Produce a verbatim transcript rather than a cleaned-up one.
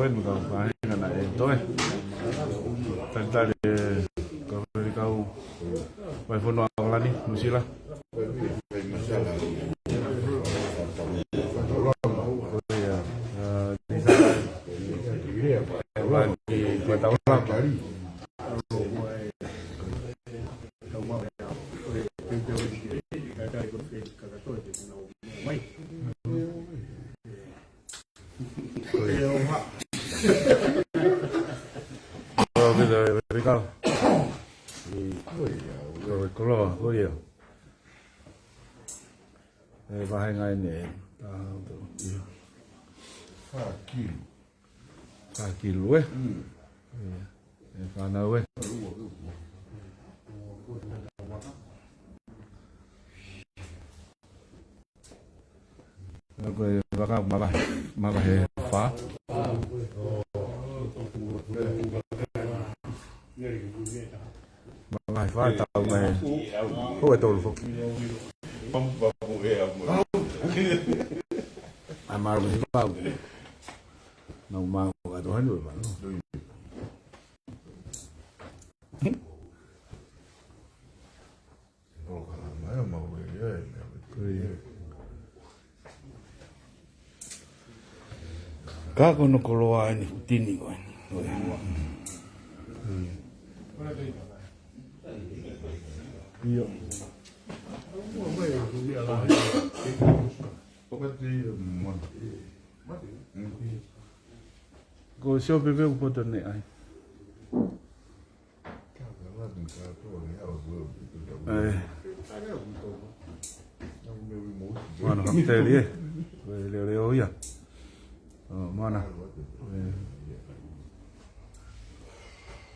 Fai mo e kau faʻahinga naʻe toe. Talitali e kau fai kau Vahefonua ʻAokalani, Nuʻusila. Ko ia, ʻa, Lisa. Lagi, Fataulama. Ko ia. Ko ia, ko ia, ko ia. E vahenga ʻeni. Fā kilu. Fā kilu, ē? Mm. Ia. E fānau, ē? Ko e vaka mavahe, mavahe fā. Mavahe fā, tau mai. Ko e tolu foki. ʻAi mālō mo e fā. Nau mau ka tohanu e mālō. Ka ko hono koloa ʻeni, ʻuhingá ni ko ʻeni. ʻIo. Ko e sio pē pē ʻoku poto ne ʻai. ʻAi. Mana kapiteli, ē. Ko e leʻoleʻo ia. ʻO, mana. ʻE,